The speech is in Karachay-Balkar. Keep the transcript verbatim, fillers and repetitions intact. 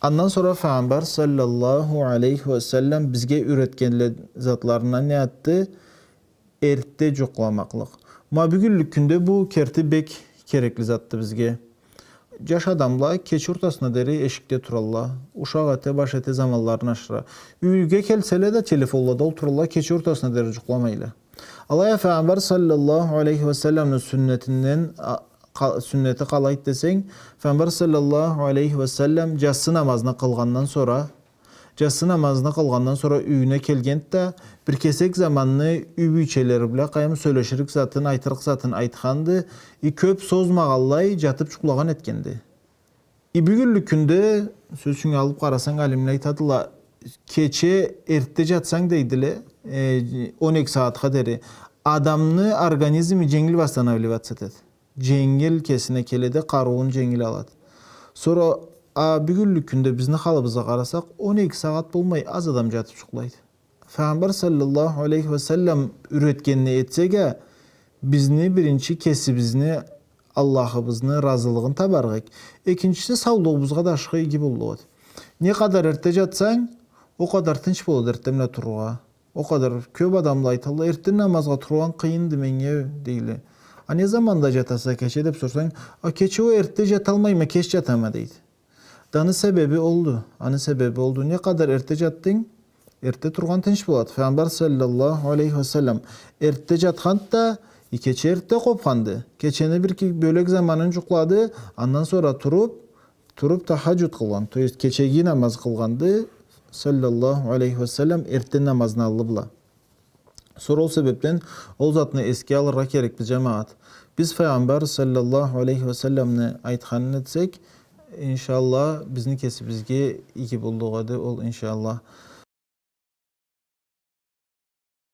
Андан сора Файгъамбар саллаллаху алейхи ва саллам бизге юретгенле затларындан не затды? Эртте джукъламакълыкъ. Ма бюгюнлюк кюнде бу керти бек керекли затды бизге. Джаш адамла кече ортасына дери эшикде туралла. Ушакъ эте, баш эте, заманларын ашыра. Юйге келселе да телефонлада олтуралла, кече ортасына дери джукъламайла. Алай а Файгъамбар саллаллаху алейхи ва салламны сюннетинден, а, къа-, сюннети къалайды десенг, Файгъамбар саллаллаху алейхи ва саллам джассы намазны къылгъандан сора, джассы намазны къылгъандан сора юйюне келгенди да, бир кесек заманны юй бийчелери бла къайым сёлеширик затын, айтырыкъ затын айтханды, и кёп созмагъанлай джатып джукълагъан этгенди. И бюгюнлюк кюнде, сёз ючюн, алып къарасанг, алимле айтадыла, кече эртте джатсанг, дейдиле, э, он эки сагъатха дери, адамны организми дженгил восстанавливаться этеди. Дженгил кесине келеди, къарыуун дженгил алады. Сора, а, бюгюнлюк кюнде бизни халыбызгъа къарасакъ, он эки сагъат болмай аз адам джатып джукълайды. Файгъамбар саллаллаху алейхи ва саллам юретгенни этсек а, бизни биринчи кесибизни, Аллахыбызны разылыгъын табарыкъ эдик. Экинчиси, саулугъубузгъа да ашхы иги боллукъ эди. Не къадар эртте джатсанг, о къадар тынч болады эртденбла турургъа. О къадар кёп адамла айталла, эртден намазгъа тургъан къыйынды меннге, дейле. А не заманда джатаса кече деп сорсанг, а кече о эртте джаталмайма, кеч джатама, дейди. Да аны себеби олду, аны себеби олду. Не къадар эртте джатдынг, эртте тургъан тынч болады. Файгъамбар саллаллаху алейхи ва саллам эртте джатханды да, и кече эртте къобханды. Кечени бир ки-, бёлек заманын джукълады, андан сора туруп, туруп тахаджуд къылгъан, то есть кечеги намаз къылгъанды, саллаллаху алейхи ва саллам, эртден намазны аллы бла. Сора ол себепден ол затны эсге алыргъа керекбиз, джамагъат. Биз Файгъамбар саллаллаху алейхи ва салламны айтханын этсек, иншаллах, бизни кесибизге иги боллукъ эди ол, иншаллах.